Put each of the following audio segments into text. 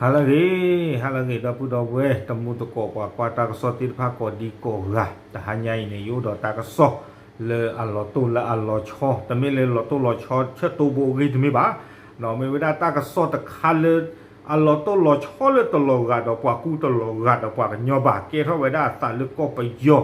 ဟါလၢအဂ့ၤ, ဟါလၢအဂ့ၤ ဒီပုၢ်ဒီဝဲၢ် တံၤသကိးပှၤကွၢ်တၢ်ကစီၣ်သ့ၣ်တဖၣ်ကိးဒံကိးဂၤ, တဟါညါအံၤန့ၣ် ယအိၣ်ဒီးတၢ်ကစီၣ်လၢအလီၤတိၢ်လၢအလီၤဆီ, တမ့ၢ်လၢလီၤတိၢ်လီၤဆီဆၢတိၢ်ဘိအဂ့ၢ်တမ့ၢ်ဘၣ်, မ့ၢ်ဝဲဒၣ်တၢ်ကစီၣ်တခါလၢ အလီၤတိၢ်လီၤဆီလၢတလီၤဂာ်ဒီးပှၤကူတလီၤဂာ်ဒီးပှၤကညီဘၣ်, ကဲထီၣ်ဝဲဒၣ်အသးလၢကီၢ်ပယီၤ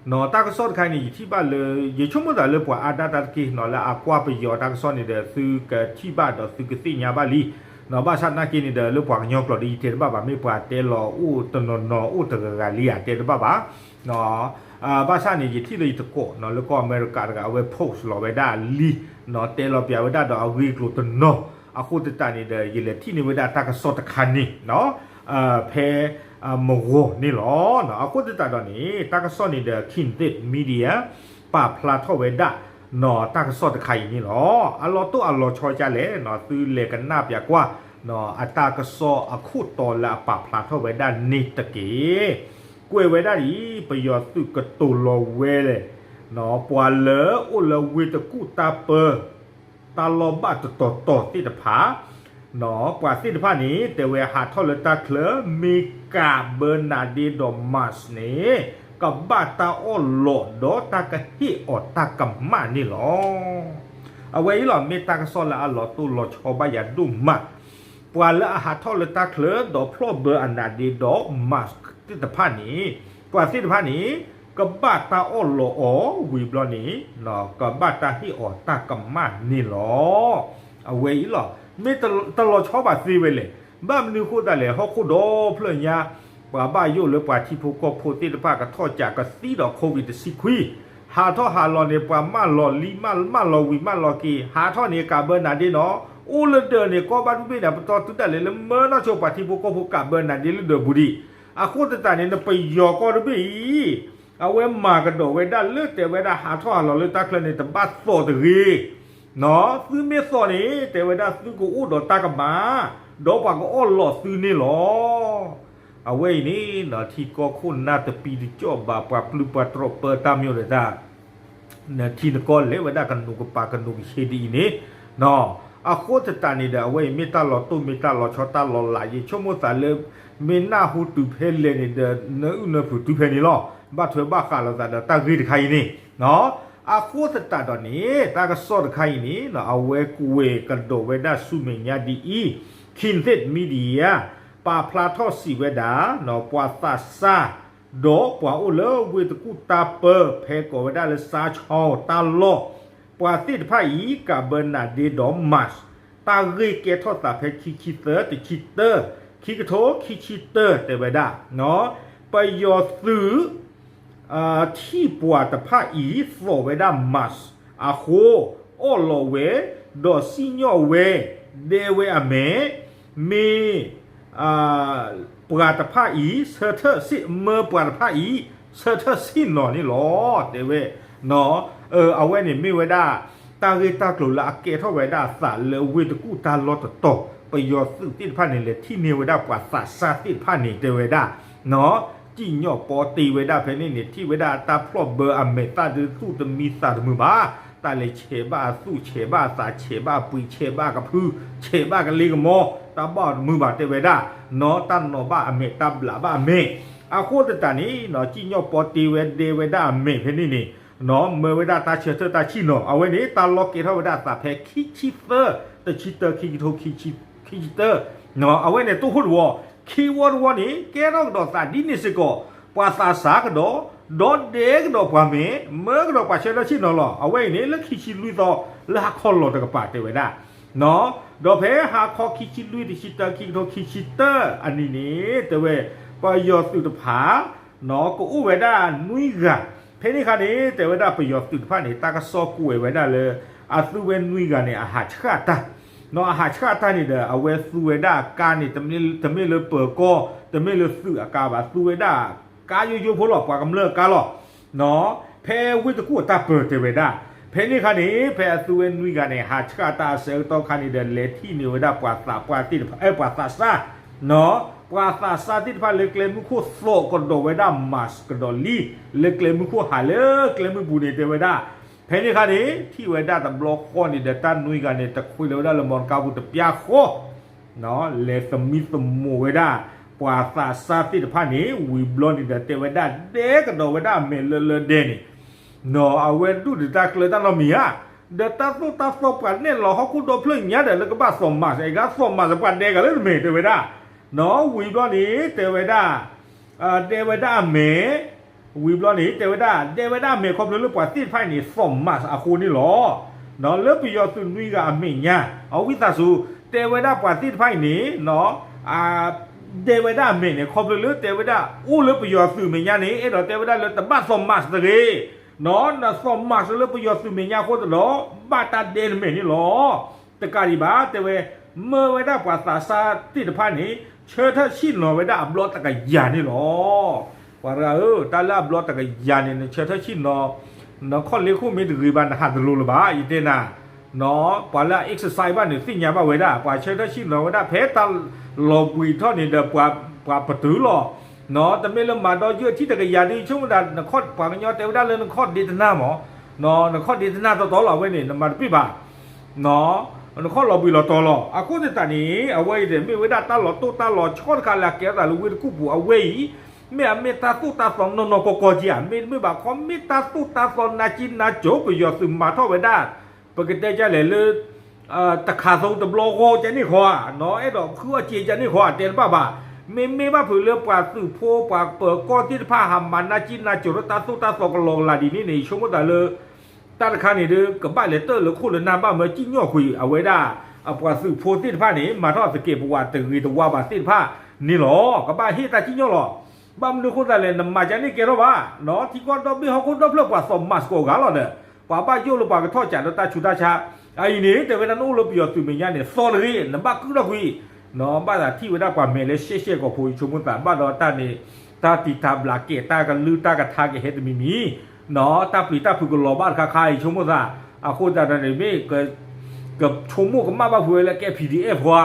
နီၢ် တၢ်ကစီၣ်တခါအံၤန့ၣ် ယထံၣ်ဘၣ်လၢ ယဆိကမိၣ်သးလၢပှၤအါဒၣ်တၢ်တက့ၢ်နီၢ် လၢအကွၢ်ပယီၤတၢ်ကစီၣ်န့ၣ်ဒီး သုကထံၣ်ဘၣ်ဒီးသုကသ့ၣ်ညါဘၣ်လံ, ဘၣ်ဆၣ်နာ်က့န့ၣ်ဒီး လၢပှၤကညီကျိာ်ဒီးယတဲတဘၣ်ဘၣ်, မ့ၢ်ပှၤတဲလီၤအိၣ်တနီၤနီၤအိၣ်တဂၤဂၤလံဧါ တဲတဘၣ်ဘၣ် ဘၣ်ဆၣ်န့ၣ် ယထံၣ်လၢယသကိးနီၢ် လၢကီၢ်အမဲရကၤတဂၤ အဝဲ post လီၤဝဲဒၣ်လံနီၢ် တဲလီၤပျးဝဲဒၣ်ဒီးအဂ့ၢ်အကျိၤတနီၤ, အဃိသတးန့ၣ်ဒီး ယလဲၤထံၣ်န့ၢ်ဝဲဒၣ်တၢ်ကစီၣ်တခါန့ၣ်နီၢ် ဖဲ မဂီၤန့ၣ်လီၤ. အဃိသတးဒီးန့ၣ် တၢ်ကစီၣ်န့ၣ်ဒီး Kingthit Media ပာ်ဖျါထီၣ်ဝဲဒၣ်နီၢ် တၢ်ကစီၣ်တခါအံၤန့ၣ်လီၤ. အလီၤတိၢ်အလီၤဆီဒ်လဲၣ်နီၢ် သုလဲၤကနၣ်ပျးကွၢ်နီၢ် အတၢ်ကစီၣ်အခိၣ်တီလၢအပာ်ဖျါထီၣ်ဝဲဒၣ်န့ၣ်တက့ၢ်. ကွဲးဝဲဒၣ်ဒ်အံၤ ပယီၤသုးကတိၤလီၤဝဲလဲၣ် ပှၤလၢအိၣ်လၢဝ့ၢ်တကူၣ်တၢ်ပၢ တၢ်လီၢ်ဘၣ်တတီၤတီၤသ့ၣ်တဖၣ်, ပှၤသ့ၣ်တဖၣ်န့ၣ် တဲဝဲဟးထီၣ်လၢတၢ်ချၢ မ့ၢ်ကးဘၢနးဒ့ဒီး mask န့ၣ် ကဘၣ်တၢ်အီၣ်လီးဒီးတၢ်ကဟ့ၣ်အီၤတၢ်ကမၣ်န့ၣ်လီၤ. အဝဲအံၤလီၤ မ့ၢ်တၢ်ကစီၣ်လၢအလီၤတိၢ်လီၤဆီဘၣ်ယၤဒိၣ်မး, ပှၤလၢအဟးထီၣ်လၢတၢ်ချၢ ဒီးဖျီၣ်ဘၢအနးဒ့ဒီး mask သ့ၣ်တဖၣ်န့ၣ် ပှၤသ့ၣ်တဖၣ်န့ၣ် ကဘၣ်တၢ်အီၣ်လီးအီၤဝံၤဘျီန့ၣ် ကဘၣ်တၢ်ဟ့ၣ်အီၤတၢ်ကမၣ်န့ၣ်လီၤ. အဝဲအံၤလီၤ မ့ၢ်တလီၤဆီဘၣ်သ့ဝဲလဲၣ်. ဘၣ်မနုၤအဃိသတးလဲၣ် ဟီၣ်ခိၣ်ဒီဖျၢၣ်ညါ ပှၤဘၣ်ယိၣ်လၢပှၤထံဖိကီၢ်ဖိသ့ၣ်တဖၣ်ကထီၣ်ကးကသံဒီး COVID တဆံခွံ, ဟးထီၣ်ဟးလီၤန့ၣ် ပှၤမၢလီၤလံ မၢလီၤဝံၤမၢလီၤက့ၤ ဟးထီၣ်န့ၣ် ကးဘၢနးဒ့နီၢ် အိၣ်လၢဒၢးန့ၣ် ကီဘၣ်ဒူဘ့ၣ်န့ၣ် ပတီၢ်တုၤဒၣ်လဲာ်လၢမၢနီၢ်ဆိပှၤထံဖိကီၢ်ဖိကးဘၢနးဒ့လၢဒၢးပူၤဒံး, အဃိသတးန့ၣ် နပယီၤကီၢ်တဘ့ၣ်အံၤ အဝဲမၤကဒီးဝဲဒၣ်လၢတဲဝဲဒၣ်ဟးထီၣ်ဟးလီၤလၢတၢ်ချၢန့ၣ် တဘၣ်သီၣ်တဂ့ၤ သုမ့ၢ်သီၣ်န့ၣ် တဲဝဲဒၣ်သုကအိၣ်ဒီးတၢ်ကမၣ်, ဒီးပှၤကအီၣ်လီးသုန့ၣ်လီၤ. အဝဲအံၤန့ၣ် ထံကီၢ်ခိၣ်နၢ်တပံတကၠီၣ်ဘၣ် ပှၤပျုၢ်ပှၤတြီၢ်ပၢတၢ်မ့ၢ်အိၣ်ဒီးတၢ် နထံနကီၢ်လဲၤဝဲဒၣ်ကနိးကပၤကနိးကဆ့ဒ်အံၤန့ၣ်, အဃိသတးန့ၣ်ဒီး အဝဲအံၤမ့ၢ်တၢ်လီၤတိၢ်မ့ၢ်တၢ်လီၤဆီတၢ်လီၤလး ယဆိကမိၣ်သးလၢ မ့ၢ်နၢ်ဟူတုၤဖဲလဲၣ်န့ၣ်ဒီး နအုၣ်နၢဖုးတုၤဖဲန့ၣ်လီၤ. ဘၣ်ထွဲဘၣ်ဃးလိာ်သးဒီးတၢ်ဂ့ၢ်တခါအံၤန့ၣ်, အဃိသတးဒီးန့ၣ် တၢ်ကစီၣ်တခါအံၤန့ၣ် အဝဲကွဲးကဒီးဝဲဒၣ်ဆူမဲာ်ညါဒ်အံၤ, Kingthit Media ပာ်ဖျါထီၣ်စံးဝဲဒၣ် ပှၤသးစၢ် ဒီးပှၤအိၣ်လၢဝ့ၢ်တကူၣ်တၢ်ပၢ ဖဲကိးဝဲဒၣ်လၢ စါဆီ တၢ်လီၢ်, ပှၤသ့ၣ်တဖၣ်အံၤ ကးဘၢနးဒ့ဒီး mask တၢ်ဂ့ၢ်ကဲထီၣ်သးဖဲခံဆံသၢ တဆံတၢ, ခံကထိခံဆံတၢ တဲဝဲဒၣ်, ပယီၤသုး ထံၣ်ပှၤတဖၣ်အံၤ သီၣ်ဝဲဒၣ် mask အဃိ အီၣ်လီးဝဲ ဒီးစံၣ်ညီၣ်ဝဲ ဒဲဝဲအမဲာ်, မ့ၢ် ပှၤတဖၣ်အံၤ ဆၢထၢၣ်စ့ၣ် မၢပှၤတဖၣ်အံၤ ဆၢထၢၣ်စ့ၣ်နီၤန့ၣ်လီၤ တဲဝဲ, အဝဲန့ၣ်မ့ၢ်ဝဲဒၣ် တၢ်ဂ့ၢ်တၢ်ကျိၤလၢအကဲထီၣ်ဝဲဒၣ်အသးလၢဝ့ၢ်တကူၣ်တၢ်လီၢ်တတီၤ, ပယီၤသုးသ့ၣ်တဖၣ်န့ၣ် လဲၤထံၣ်န့ၢ်ဝဲဒၣ်ပှၤသးစၢ်သ့ၣ်တဖၣ်န့ၣ် တဲဝဲဒၣ် စံၣ်ညီၣ်ပီတ့ဝဲဒၣ်ဖဲန့ၣ်န့ၣ် ထံၣ်ဝဲဒၣ်တၢ်ဖျီၣ်ဘၢအမဲာ်သၣ်ဒုးသူၣ်တမံသးတမုာ်ဘၣ်, တၢ်လဲၤဆဲးဘၣ်အသူၣ် ဆဲးဘၣ်အသး ဆဲးဘၣ်အပှ့ၤ ဆဲးဘၣ်ကဖု ဆဲးဘၣ်ကလ့ကမီ, တၢ်ဘၣ်အီၤတမုာ်ဘၣ်တဲဝဲဒၣ်, နီၢ် တၢ်နီၤဘၣ်အမဲာ် တၢ်ဘျးဘၣ်အမဲာ်, အဃိသတးန့ၣ် စံၣ်ညီၣ်ပီတ့ဝဲဒဲဝဲဒၣ်အမဲာ်ဖဲန့ၣ်န့ၣ် မၢဝဲဒၣ်တၢ်ဆၢထၢၣ်တၢ်ဆံၣ်နီၤ, အဝဲန့ၣ် တၢ်လီၢ်ကဲထီၣ်ဝဲဒၣ်အသးဖဲခံဆံသၢ, တဆံတၢ ခံကထိ ခံဆံတၢ, အဝဲန့ၣ်တိၢ်ခိၣ်တဝီ, ခံဝီတဝီန့ၣ် ကဲထီၣ်ကဒီးသးဒ်န့ၣ်စ့ၢ်ကီး, ပှၤသးစၢ်ကဒီး, ဒီးဒဲကဒီးပှၤမဲာ်, မၢကဒီးပှၤဆၢထၢၣ်ဆံၣ်နီၤလီၤ. အဝဲအံၤန့ၣ် လၢခံဆံလွံၢ်သီ လၢဟါခီလီၤတကပၤတဲဝဲဒၣ် ဒီးဖဲဟါခီခံဆံလွံၢ် တဆံတၢ ခံကထိခံဆံတၢ အနံၤန့ၣ် တဲဝဲ ပယီၤသုးတဖၣ် ကအိၣ်ဝဲဒၣ်နွံဂၤ, ဖဲန့ၣ်အခါန့ၣ် တဲဝဲဒၣ်ပယီၤသုးတဖၣ်န့ၣ် တၢ်ကစီၣ်ကွဲးဝဲဒၣ်လၢ အသုဝဲနွံဂၤန့ၣ် အဟးဆှၣ်တၢ်, နီၢ် အဟးဆှၣ်တၢ်န့ၣ်ဒီး အဝဲသူဝဲဒၣ်အကါန့ၣ် တမ့ၢ်လၢပၢၤကီၢ် တမ့ၢ်လၢသုးအကါဘၣ် သူဝဲဒၣ်ကါယိယိဖိလီၤ ပှၤကမျၢၢ်အကါလီၤ ဖဲဝ့ၢ်တကူၣ်အတၢ်ပၢၤတဲဝဲဒၣ်, ဖဲန့ၣ်အခါန့ၣ် ဖဲအသုဝဲနွံဂၤန့ၣ် ဟးဆှၣ်တၢ်အဆၢကတီၢ်ခါန့ၣ်ဒီး လဲၤထံၣ်န့ၢ်ဝဲဒၣ်ပှၤသးပှၢ်သ့ၣ်တဖၣ် ပှၤသးစၢ်, ပှၤသးစၢ်သ့ၣ်တဖၣ်လၢကျဲမုၢ်ခိၣ်သီၣ်ကဒီးဝဲဒၣ် mask ကဒီးလံ, လၢကျဲမုၢ်ခိၣ်ဟးလၢကျဲမုၢ်ပူၤန့ၣ်တဲဝဲဒၣ်, ဖဲန့ၣ်အခါန့ၣ် ထံၣ်ဝဲဒၣ်တဘျီဃီန့ၣ်ဒီး တၢ်နွံဂၤန့ၣ် တခွ့လီၤဝဲဒၣ်လၢမီတကါပူၤတပျၢ်ဃီ လဲၤသမံသမိးဝဲဒၣ် ပှၤသးစၢ်သ့ၣ်တဖၣ်န့ၣ် ဝံၤဘျီန့ၣ်ဒီးတဲဝဲဒၣ်ဒဲကဒီးဝဲဒၣ်အမဲာ်လၢလၢဒဲန့ၣ် အဝဲဒူၣ်ဒီးတၢ်ကျၢတၢ်နီတမံၤဧါ, ဒီးတၢ်သိၣ်တၢ်သီပှၤနဲၣ်လီၤဟီၣ်ခိၣ်ဒီဖျၢၣ်ညါဒီးလၢကဘၣ်သီၣ်မး အဲကသီၣ်မးစပှၤဒဲကလၢနမဲာ်တဲဝဲဒၣ်, နီၢ်ဝံၤဘျီန့ၣ် တဲဝဲဒၣ် ဒဲဝဲဒၣ်အမဲာ်, ဝံၤဘျီန့ၣ် တဲဝဲဒၣ် ဒဲဝဲဒၣ်အမဲာ်ခီဖျိလၢပှၤသ့ၣ်တဖၣ်အံၤန့ၣ် သီၣ်မးအဃိန့ၣ်လီၤ. လၢပယီၤသုးနွံဂၤအမဲာ်ညါ အဝံသးစူၤ တဲဝဲဒၣ်ပှၤသ့ၣ်တဖၣ်အံၤန့ၣ် ဒဲဝဲဒၣ်အမဲာ်န့ၣ် ခီဖျိလၢတဲဝဲဒၣ် အိၣ်လၢပယီၤသုးမဲာ်ညါန့ၣ် အဲၣ်ဒိးတဲဝဲဒၣ်လၢတဘၣ်သီၣ်မးတဂ့ၤ, နသီၣ်မးလၢပယီၤသုးမဲာ်ညါအဃိသတးဒီး ဘၣ်တၢ်ဒဲနမဲာ်န့ၣ်လီၤ. တကးဒံးဘၣ် တဲဝဲ မၢဝဲဒၣ်ပှၤသးစၢ်သ့ၣ်တဖၣ်န့ၣ် ဆၢထၢၣ်ဆံၣ်နီၤဝဲဒၣ်အဘျီတကယၤန့ၣ်လီၤ. ပှၤတဂၤဧၢ, တၢ်လၢအဘျီတကယၤန့ၣ် နဆၢထၢၣ်ဆံၣ်နီၤ, နခီၣ်လ့ခိၣ်မ့ၢ်တဂ့ၤဘၣ် နဟးတလိၤလၢၤဘၣ် ယတဲနၤ, ပှၤလၢအ exercise ဘၣ်န့ၣ် သ့ၣ်ညါဘၣ်ဝဲဒၣ် ပှၤဆၢထၢၣ်ဆံၣ်နီၤဝဲဒၣ် ဖဲတၢ်လီၤဘှံးထီၣ်န့ၣ်ဒီး ပှၤပတုာ်လီၤ တမ့ၢ်လၢမၤဒီးယုၢ်ထံၣ်တကယၤဒ်ဆိကမိၣ်သး ပှၤကညီတဲဝဲဒၣ်လၢနခီၣ်ဒ့တနၢ်မး, နခီၣ်ဒ့တနၢ်တီတီလီၤ အဝဲန့ၣ် နမၤတပ့ၢ်ဘၣ်, နခီၣ်လီၤဘှံးလီၤတီၤလီၤ. အဃိသတးန့ၣ် အဝဲအံၤန့ၣ် မ့ၢ်ဝဲဒၣ်တၢ်လီၤတိၢ်တၢ်လီၤဆီတခါလၢအကဲထီၣ်သးလၢဝ့ၢ်တကူၣ်ပူၤ အဝဲအံၤ မ့ၢ်အမ့ၢ်တၢ်သိၣ်တၢ်သီနီၢ်နီၢ်ကီၢ်ကီၢ်က့ဧါ, မ့တမ့ၢ်ဘၣ်ခီ မ့ၢ်တၢ်သိၣ်တၢ်သီနါကံနါကိၤ ပယီၤသုးမၤထီၣ်ဝဲဒၣ် ပကတဲဒ်လဲၣ်လၢ တခါသီတဘျီဂီၢ်ကန့ၣ်ဃီဧါ, အဲၣ်ဒိးဃုအီၣ်စ့ကန့ၣ်ဃီဧါ တဲတဘၣ်ဘၣ်. မ့မ့ၢ်ဘၣ်ဖုးလၢပှၤသုးဖိပှၤပၢၤကီၢ်သ့ၣ်တဖၣ် ဟးမၤနါကံနါကိၤလၢတၢ်သိၣ်တၢ်သီကလီကလီဒ်န့ၣ်န့ၣ် ယဆိကမိၣ်သးလၢ တၢ်တခါန့ၣ်ဒီး ကဘၣ်လဲၤတၢၢ်လၢခိၣ်လၢနၢ်ဘၣ်မၢစံၣ်ညီၣ်ကွံာ်အဝဲဒၣ် အပှၤသုးဖိသ့ၣ်တဖၣ်န့ၣ် မၤထီၣ်သကဲးပဝးတဂ့ၤတဝါဘၣ်သ့ၣ်တဖၣ်န့ၣ်လီၤ. ကဘၣ်ဟ့ၣ်တၢ်စံၣ်ညီၣ်လီၤ. ဘၣ်မနုၤအဃိသတးလဲၣ် နမၤကန့ၣ်ကဲထီၣ်ဘၣ်, ထံကီၢ်ဒီဘ့ၣ်ဟီၣ်ခိၣ်ဒီဖျၢၣ်ပှၤသီၣ်မးစကိးဂၤလီၤဒီး ပှၤဘၣ်ယိၣ်လၢပှၤကထီၣ်ကးဒီးတၢ်ဆူးတၢ်ဆါ, အအံၤန့ၣ် တဲဝဲဒၣ်နအိၣ်လၢပယီၤသုးမဲာ်ညါန့ၣ် သီတဂ့ၤနဘၣ်ကုၣ်ထီၣ်ကွံာ် ဘၣ်သးထံၣ်ဝဲဒၣ်ပှၤမဲာ်လၢရှဲရှဲကီၢ်ဖိ ယဆိကမိၣ်သးဘၣ်ဒီးတၢ်န့ၣ် တၢ်တံာ်တာ်ဘျးကဲး တၢ်ကလုၢ်တၢ်ကထါကဟဲတမံၤမံၤ, တၢ်ပျံၤတၢ်ဖုးကလီၤဘၣ်တခါခါ ယဆိကမိၣ်သး, အဃိသတးဒီးန့ၣ်မ့ၢ် ကဆိကမိၣ်ကမၣ်ဘၣ်ဖုးဝဲလၢကဲ P D F ဃီဧါ,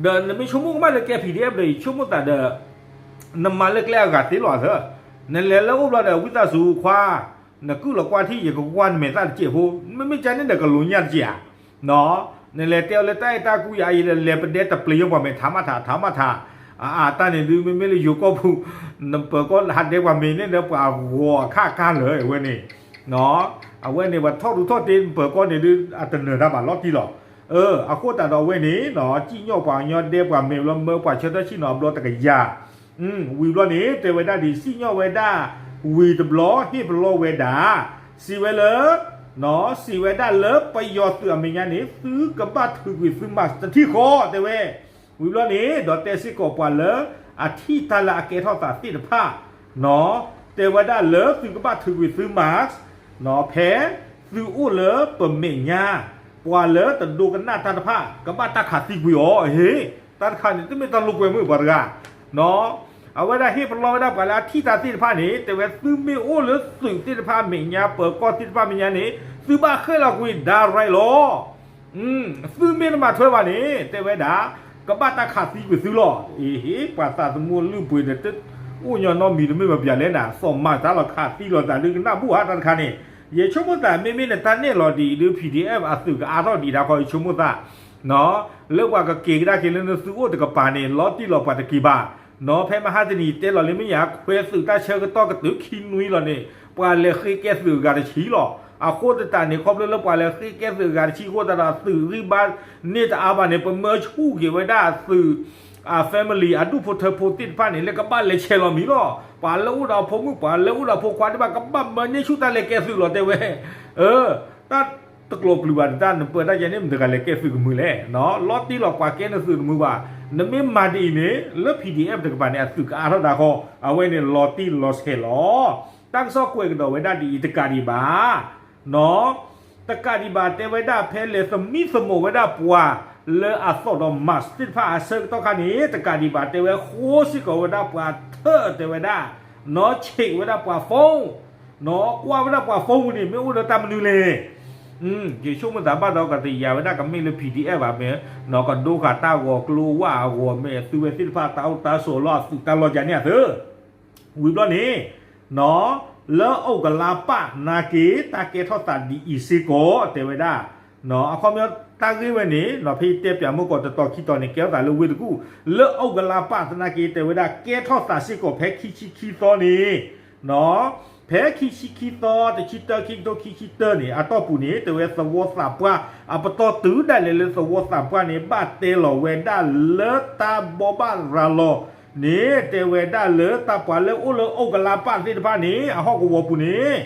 ဒီးနမ့ၢ်ဆိကမိၣ်ကမၣ်လၢကဲ P D F ဒီး ယဆိကမိၣ်သးဒီး နမၤလၢကျဲအဂၤသ့လီၤသၢ, နလဲၤလၢအိၣ်ဘျီဒီး ဝံသးစူၤခွါ, နကုၢ်လီၤကွၢ်ထံၣ် ယကကွၢ်နမဲာ်သၣ်တစဲးဖိ, မ့မ့ၢ်ကန့ၣ်ဒီးကလိၤညၣ်တစဲးဧါ နလဲၤတဲအီၤလၢတၢ်အဲၣ်တၢ်ကွံအံၤဒီး လဲၤပဒဲတပျ့ၤယပှၤမဲာ်ထါမးထါ ထါမးထါ, အအတၢ်န့ၣ်ဒုး မ့မ့ၢ်လၢယိၤကီၢ်ပူၤ နပၢၤကီၢ်ဟးဒဲပှၤမဲာ်န့ၣ်ဒီး ပှၤဂီၤအခါခါလၢာ် အဝဲန့ၣ်, အဝဲန့ၣ် ပှၤထီၣ်ရူးထီၣ်တ့ပၢၤကီၢ်န့ၣ်ဒုး အတနၢၤတၢ်ဘၣ်လီၤတံၢ်လီၤ. အဃိသတးဒီးအဝဲန့ၣ် စံၣ်ညီၣ်ပှၤကညီဒဲပှၤမဲာ်လီၤ မၢပှၤဆၢထၢၣ်ဆံၣ်နီၤအဘျီတကယၤ ဝံၤဘျီန့ၣ် တဲဝဲဒၣ်ဒ်စံၣ်ညီၣ်ဝဲဒၣ် ဝံၤတဘျီဟ့ၣ်ပလီၢ်ဝဲဒၣ် စံးဝဲလၢ စံးဝဲဒၣ်လၢပယီၤသုးအမဲာ်ညါန့ၣ် သုကဘၣ်ထုးကွံာ်သုမးတထံၣ်ဃီ တဲဝဲ, ဝံၤဘျီန့ၣ် ဒီးတဲစ့ၢ်ကီးပှၤလၢအထံၣ်တၢ်လၢအကဲထီၣ်သးသ့ၣ်တဖၣ် တဲဝဲဒၣ်လၢသုကဘၣ်ထုးကွံာ်သုမး ဖဲသုအိၣ်လၢပမဲာ်ညါ ပှၤလၢတဒိကနၣ်တၢ်တဖၣ် ကဘၣ်တၢ်ခးသံကွံာ်အီၤ ဟ့ၣ် တၢ်တခါန့ၣ် တမ့ၢ်တၢ်လိာ်ကွဲမုာ်ပှၤတဂၤ အဝဲဒၣ်ဟ့ၣ်ပလီၢ်ဝဲဒၣ်ပှၤလၢအထံၣ်တၢ်သ့ၣ်တဖၣ်န့ၣ် တဲဝဲသုမ့ၢ်အိၣ်လၢသုးသ့ၣ်တဖၣ်အမဲာ်ညါ ပၢၤကီၢ်သ့ၣ်တဖၣ်အမဲာ်ညါန့ၣ် သုဘၣ်ဃဲၣ်လီၤကွံာ် direct လီၤ. သုမ့ၢ်တမၤထွဲဘၣ်န့ၣ် တဲဝဲဒၣ် ကဘၣ်တၢ်ခးသံကွံာ်သုလီၤ. အ့ဟ့ၣ် ပှၤသးသမူလုၢ်ပှ့ၤဒီး တအိၣ်ညီနီတမံၤတမ့ၢ်ဘၣ်ပျၢ်လဲၣ်နၤ သီၣ်မၤတၢ်လီၤခးသံလီၤသးဒုးကနၣ်ဘူၣ်ဧါတၢ်တခါန့ၣ် ယဆိကမိၣ်သး မ့မ့ၢ်နတၢ်နဲၣ်လီၤဒ်အံၤဒုး P D F အသုးကအါထီၣ်ဒံးတၢ်ဃီ ယဆိကမိၣ်သး လၢပှၤကက့ၤကဒါက့ၤလၢနသုအိၣ်တကပၤန့ၣ် လီၤတံၢ်လီၤပှၤတက့ၤဘၣ်. ဖဲမဟါတနံၤတဲလီၤလံမ့ၢ်ယါ ခွဲသုးတၢ်ဆၢကတီၢ်ကတုၤခံနွံလီၤန့ၣ် ပှၤလဲၤဃ့ကဲသုးအဂၤတဆံလီၤ. အဃိသတးန့ၣ် ခီဖျိလၢပှၤလဲၤဃ့ကဲသုးအဂၤတဆံအဃိသတးဒီး သုးဂံၢ်ဘါန့ၢ်တအါဘၣ်န့ၣ် ပမၢဆူၣ်က့ၤဝဲဒၣ်သုး အ family အဒူၣ်ဖိထၢဖိသ့ၣ်တဖၣ်န့ၣ် လၢကဘၣ်လဲၤဆဲးလီၤမံၤလီၤ. ပှၤလၢအိၣ်ဒီးအဖိမုၣ် ပှၤလၢအိၣ်ဒီးအဖိခွါဒံးဘၣ် ကဘၣ်မၢန့ၢ်ဆူၣ်တၢ်လဲၤကဲသုးလီၤတဲဝဲ တၢ်တကျိၤပျုၤဘၣ်တၢ် နပၢတၢ်ယဲန့ၣ် မတၤတဂၤလဲၤကဲသုးကမုာ်လဲၣ်. လီၤတံၢ်လီၤပှၤကဲနသုးတမုာ်ဘၣ်. နမ့ၢ်မၤဒ်အံၤန့ၣ် လၢ P D F တကပၤန့ၣ် အသုးကအါထီၣ်ဒၣ်ဃီ အဝဲန့ၣ်လီၤတံၢ်လီၤဆဲးလီၤ. တၢ်ကစီၣ်ကွဲးကဒီးဝဲဒၣ်ဒ်အံၤ တကးဒံးဘၣ် တကးဒံးဘၣ် တဲဝဲဒၣ်ဖဲလဲၤသမံသမိးဝဲဒၣ်ပှၤ လၢအသီၣ်ဒီး mask သ့ၣ်တဖၣ်အဆၢကတီၢ်ခါန့ၣ် တကးဒံးဘၣ် တဲဝဲဃိစ့ၢ်ကီးဝဲဒၣ်ပှၤထၢၣ်တဲဝဲဒၣ် နီၢ်ဆံးဝဲဒၣ်ပှၤ phone နီၢ်ကွၢ်ဝဲဒၣ်ပှၤ phone ပူၤန့ၣ် မ့ၢ်အိၣ်ဒီးတၢ်မနုၤလဲၣ်. ယဆိကမိၣ်သးဘၣ်ဒီးကတယၤဝဲဒၣ်ကမ့ၢ်လၢ P D F ဘၣ်မ့ၢ် နီၢ်ကဒိဃာ်တၢ်ဂီၤကျိဝၣ်အဂီၢ်မ့ၢ် သုဝဲသ့ၣ်တဖၣ်တၢ်အိၣ်တၢ်ဆိးလီၢ်အသုးတၢ်လီၢ်ယၤန့ၣ်အသၢ ဝံၤဘျီန့ၣ် နီၢ် လၢအိၣ်ကလါပၣ်နာ်က့ တၢ်ကဲထီၣ်သးဒ်အံၤစ့ၢ်ကီး တဲဝဲဒၣ် အခီပညီတၢ်ဂ့ၢ်ဝဲန့ၣ် ဖဲယတဲပၠးမုၢ်ကီးတတီၤခံတီၤန့ၣ် ကဲထီၣ်သးလၢဝ့ၢ်တကူၣ် လၢအူကလါပၢ်သနာ်က့ တဲဝဲဒၣ် ကဲထီၣ်သးစ့ၢ်ကီးဖဲခံဆံခံသီန့ၣ် ဖဲခံဆံခံသီ တဆံတၢ ခံကထိခံဆံတၢန့ၣ် အတီၢ်ပူၤန့ၣ် တဲဝဲသဝီသးပှၢ် အပတီၢ်တုၤဒၣ်လဲာ်လၢသဝီသးပှၢ်န့ၣ် ဘၣ်တဲလီၤဝဲဒၣ်လၢတၢ်ဘိးဘၣ်ရၤလီၤန့ၣ် တဲဝဲဒၣ်လၢတၢ်ပှၤလၢအိၣ်လၢအူကလါပၢ်သ့ၣ်တဖၣ်န့ၣ် အဟီၣ်ကဝီၤပူၤန့ၣ်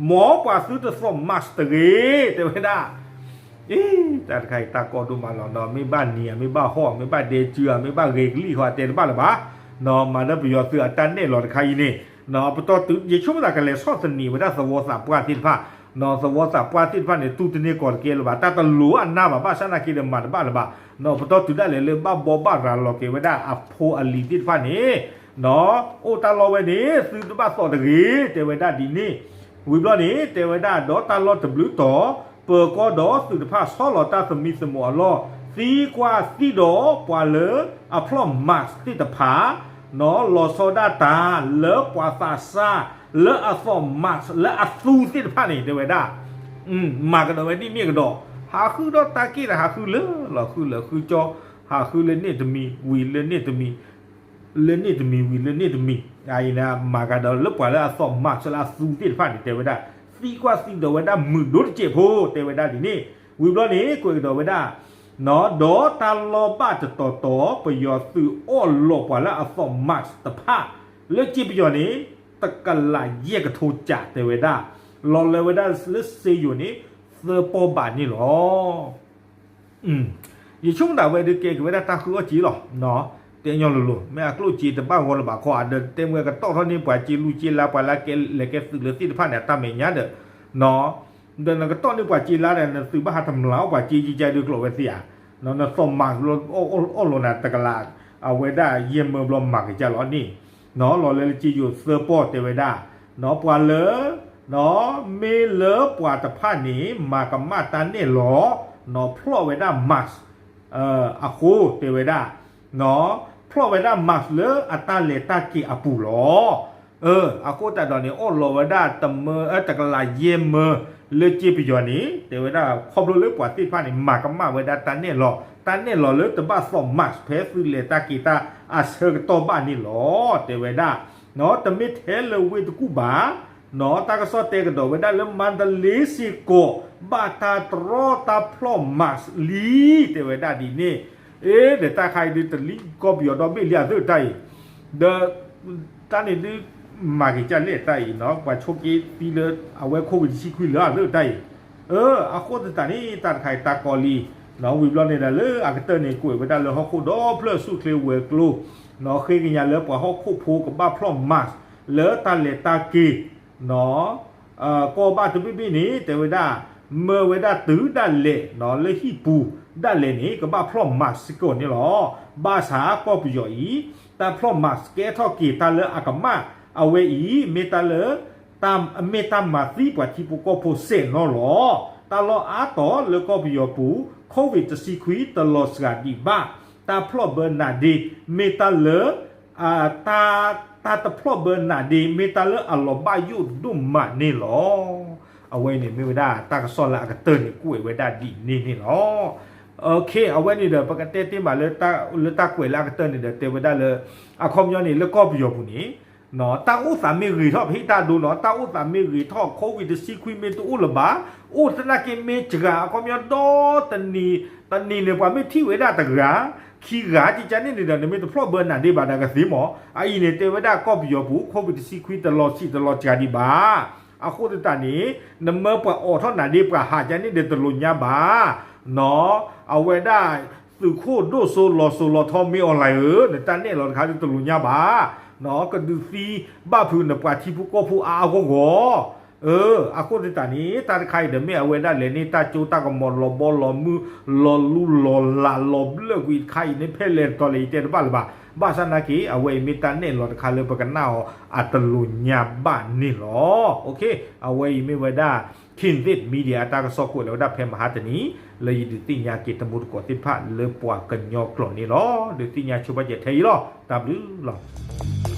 မ်ပှၤသုတသိး mask တဂ့ၤ တဲဝဲဒၣ် အ့ တၢ်တခါအံၤတၢ်ကီဒိၣ်မးလီၤနီၤ, မ့ၢ်ဘၣ်နံၤဧါ, မ့ၢ်ဘၣ်ဟီၣ်ဧါ, မ့ၢ်ဘၣ်ဒဲကုဧါ, မ့ၢ်ဘၣ်ဂဲၤကလံၣ်ဃီ အတဲတဘၣ်လၢၤဘၣ်နီၤ, မၤဒီးပယီၤသုးအတၢ်နဲၣ်လီၤတခါအံၤန့ၣ် ပတီၢ်တုၤ ယဆိကမိၣ်သးကလဲၤဆီၣ်သနံးဝဲဒၣ်သဝီသးပှၢ်သ့ၣ်တဖၣ်, သဝီသးပှၢ်သ့ၣ်တဖၣ်န့ၣ် တူၢ်တန့ၢ်ကီးတကဲလၢၤဘၣ်, တၢ်တလိၤအနၢ်ဘၣ်, ဘၣ်ဆၣ်သနာ်က့ဒီးမၤတဘၣ်လၢၤဘၣ်, ပတီၢ်တုၤဒၣ်လဲာ်လၢဘၣ်ဘိးဘၣ်ရၤလီၤက့ၤဝဲဒၣ်အဖိအလံၤသ့ၣ်တဖၣ်န့ၣ် အိၣ်တၢ်လီၢ်ဝဲန့ၣ် သုတဘၣ်သိးတဂ့ၤ တဲဝဲဒၣ်ဒ်န့ၣ်, ဝံၤဘျီန့ၣ် တဲဝဲဒၣ်ဒီးတၢ်လီၢ်တဘျုးတီၤ ပၢၤကီၢ်ဒီးသုးတဖၣ်ဆီလီၤတၢ်သမံသမိးအလီၢ် သံကွၢ်သံဒီးပှၤလၢအဖျီၣ် mask သ့ၣ်တဖၣ် လီၤဆီဒၣ်တၢ်လၢပှၤသးစၢ်လၢအသိး mask လၢအသူသ့ၣ်တဖၣ်န့ၣ် တဲဝဲဒၣ် မၤကဒီးဝဲဒ်မ့ၢ်ကဒီး, ဟးဃုဒီးတၢ်က့ၢ်ဒီးဟးဃုလၢလီၤဃုလၢဃုကၠီ, ဟးဃုလၢန့ၣ်တမံၤ ဝံၤလၢန့ၣ်တမံၤ လၢန့ၣ်တမံၤဝံၤလၢန့ၣ်တမံၤ, အအံၤန့ၣ် မၤကဒီးလၢပှၤလၢအသိး mask လၢအသူသ့ၣ်တဖၣ်န့ၣ် တဲဝဲဒၣ် သံကွၢ်သံဒီးဝဲဒၣ်မုာ်ဒိၣ်တစဲးဖိ တဲဝဲဒၣ်ဒ်န့ၣ်, ဝံၤဘျီန့ၣ် ကွဲးကဒီးဝဲဒၣ် ဒီးတၢ်လီၢ်ဘၣ်တတီၤတီၤ ပယီၤသုးအီၣ်လီၤပှၤလၢအသိး mask တဖၣ် လၢစ့ပယီၤန့ၣ် တကလးယဲၢ်ကထိကး တဲဝဲဒၣ်, လီၤလၢဝဲဒၣ်လၢစ့ယိၤန့ၣ် သၢပီၢ်ဘးန့ၣ်လီၤ. ယဆိကမိၣ်ဒၣ်ဝဲဒုးကဲက့ၤဝဲဒၣ်တၢ်ဃုအီၣ်က့ၤလီၤ. တဲညီလိၤလိၤ မ့ၢ်အကျိၣ်စ့တဘၣ်ဂီၤလၢၤဘၣ်ခီ အဒီးတဲမ့ၢ်ကတီၢ်ထီၣ်န့ၢ်ပှၤစ့လူစ့လါ ပှၤလၢကလဲၤကဲသုးလၢသ့ၣ်တဖၣ်န့ၣ် အတၢ်မဲာ်ညါဒီး ဒီးနကတီၢ်န့ၢ်ပှၤစ့လါဒီး နသုးဘၣ်ဟးတမျးအီၣ်ပှၤစ့ကကါဒုးကျိးဝဲသ့ဧါ, နသိးမၤလီၤ အီၣ်လီၤနၤတကလး အဝဲဒၣ်ယဲၢ်မၢဘျီမၤကစၢ်လီၤန့ၣ်, လီၤလၢလၢစ့ယိၤသၢပီၢ်တဲဝဲဒၣ်, ပှၤလၢ မ့ၢ်လၢပှၤတဖၣ်န့ၣ် မၤကမၣ်တၢ်နဲၣ်လီၤ ဖျီၣ်ဝဲဒၣ် mask အဃိတဲဝဲဒၣ် ဖျီၣ်ဝဲဒၣ် mask လၢအတၢ်လဲၤတၢ်က့ၤအပူၤလီၤ. အဃိသတးဒီးန့ၣ် အီၣ်လီၤဝဲဒၣ်တမၢ တကလးယဲၢ်မၢ လၢစ့ပယီၤန့ၣ် တဲဝဲဒၣ် ခီဖျိလၢပှၤသ့ၣ်တဖၣ်န့ၣ် မၤကမၣ်ဝဲဒၣ်တၢ်နဲၣ်လီၤ တၢ်နဲၣ်လီၤလၢတဘၣ်သိး mask ဖဲသုးလဲၤတၢ်က့ၤတၢ်အဆၢကတီၢ်ဘၣ်န့ၣ်လီၤ. တဲဝဲဒၣ် တမ့ၢ်ထဲလၢဝ့ၢ်တကူၣ်ဘၣ် တၢ်ကစီၣ်တဲကဒီးဝဲဒၣ်လၢမါတလ့စ့ၢ်ကီး ဘၣ်တၢ်တြီတၢ်ဖျီၣ် mask လံ တဲဝဲဒၣ်ဒ်န့ၣ်, အ့ ဒီးတၢ်ခါအံၤဒုးတလံၣ်ကီၢ်ပယီၤဒီဘ့ၣ်လံအသၢတၢ်အံၤ, ဒီး တၢ်န့ၣ်ဒုး မၤက့ၤကၢ်လဲၣ်တၢ်အံၤနီၤ ပှၤဆိးက့သံလၢ အဝဲ COVID တဆံခွံလၢအသၢတၢ်အံၤ, အဃိသတးန့ၣ် တၢ်တခါအံၤတၢ်ကီလံ, ဝံၤဘျီန့ၣ်ဒီးလၢအကတၢၢ်န့ၣ် ကွဲးဝဲဒၣ်လၢဟီၣ်ခိၣ်ဒီဖျၢၣ်ဆူၣ်ချ့ဝဲၤကျိၤ ဃ့ကညးလၢပှၤဟီၣ်ခိၣ်ဖိကဘၣ်ဖျီၣ် mask လၢတၢ်လဲၤတၢ်က့ၤ ကီၢ်ဘၣ်တဘ့ၣ်ဘ့ၣ်န့ၣ် တဲဝဲဒၣ် မၢဝဲဒၣ်တုၤဒၣ်လဲာ် လၢဟံၣ်ပူၤဒၣ်လဲာ်န့ၣ် ကဘၣ်ဖျီၣ် mask စ့ၢ်ကီးန့ၣ်လီၤ. ဘၣ်ဆၣ်ကီၢ်ပယီၤအံၤ တၢ်ဖျီၣ် mask ကဲထီၣ်က့ၤတၢ်လၢအကမၣ် အဝဲအံၤ မ့ၢ်တၢ်လၢ မ့ၢ်တၢ်မၤသံပှၤထံဖိကီၢ်ဖိစဲးနီၤလီၤ. တၢ်လီၢ်အါတီၤလၢကီၢ်ပယီၤပူၤ COVID တဆံခွံတလီၤစှၤဒံးဘၣ်, တၢ်ဖျီၣ်ဘၢနးဒ့ မ့ၢ်တၢ်လၢ တၢ် တၢ်တဖျီၣ်ဘၢနးဒ့ မ့ၢ်တၢ်လၢအလီၤဘၣ်ယိၣ်ဒိၣ်မးန့ၣ်လီၤ. အဝဲန့ၣ်မ့ၢ်ဝဲဒၣ်တၢ်ကစီၣ်လၢအကတၢၢ်န့ၣ် ကွဲးဝဲဒၣ်ဒ်န့ၣ်န့ၣ်လီၤ. အဝဲန့ၣ်ဒီး ပကတဲတ့ၢ်မးလၢ လၢတၢ်ကွဲးလၢအကတၢၢ်န့ၣ်ဒီး တဲဝဲဒၣ်လၢ အခီပညီန့ၣ် လၢကီၢ်ပယီၤပူၤန့ၣ် တၢ်အိၣ်သးမ့ၢ်ဂ့ၤထီၣ် ပဟ့ၣ်တၢ်ဒိနီၤ တၢ်အိၣ်သးမ့ၢ်ဂ့ၤထီၣ် COVID တဆံခွံမ့ၢ်တအိၣ်လၢၤဘၣ်, အိၣ်သနာ်က့မ့ၢ်စှၤ အခီပညီဒီတနံၤ တနံၤန့ၣ် ပှၤမ့ၢ်ထံၣ်ဝဲဒၣ်တဂၤ ခံဂၤ ကကန့ၣ်န့ၣ်ဒီး နမ့ၢ်တဖျီၣ်ဘၢနးဒ့ဘၣ်ဒီးကသ့မး, အအံၤန့ၣ် တဲဝဲဒၣ်ကီၢ်ပယီၤပူၤ COVID တဆံခွံ တလီၤဆံးတလီၤစှၤဒံးဘၣ်. အဃိသတးန့ၣ် နမၢပှၤအိးထီၣ်နးဒ့ပှၤဟးကန့ၣ်ဒီးတလိာ်ညါဘၣ် နီၤ, အဝဲဒၣ် သုးခိၣ်ဒိၣ်စိလီၤစိၤလီၤထီမ့ၢ်အီၤလဲၣ်ဧၢ, နတၢ်နဲၣ်လီၤတခါဒုးတလိာ်ညါဘၣ်, နီၤ, ကဒုးသံဘၣ်ဖုးနပှၤထံဖိကီၢ်ဖိအါအါဂီၢ်ဂီၢ်, အဃိသတးန့ၣ် တၢ်တခါအံၤဒီးမ့ၢ်အဝဲဒၣ်လဲၤန့ၢ်တၢ်ကၠိတၢ်ကမီၤ လီၤဘီလီၤမုၢ် လီၤလူလီၤလး လီၤဘျၢၣ်ကွံာ်တခါအံၤန့ၣ် ဖဲလဲၣ်တတီၤလဲၣ် ယတဲတဘၣ်လၢၤဘၣ်, ဘၣ်ဆၣ်သနာ်က့ အဝဲအံၤမ့ၢ်တၢ်နဲၣ်လီၤတခါလၢပကနၣ်အီၤအတလိာ်ညါဘၣ်န့ၣ်လီၤ. အဝဲအံၤမ့ၢ်ဝဲဒၣ် Kynthei Media အတၢ်ကစီၣ်ကွဲးလီၤဝဲဒၣ်ဖဲမဟါတနံၤ လၢယဒုးသ့ၣ်ညါက့ၤတမူတကိးသ့ၣ်တဖၣ်လၢပှၤကညီကျိာ်န့ၣ်လီၤ. ဒုးသ့ၣ်ညါဆိပာ်စၢၤထဲအံၤလီၤ. တၢ်ဘျုးလီၤ.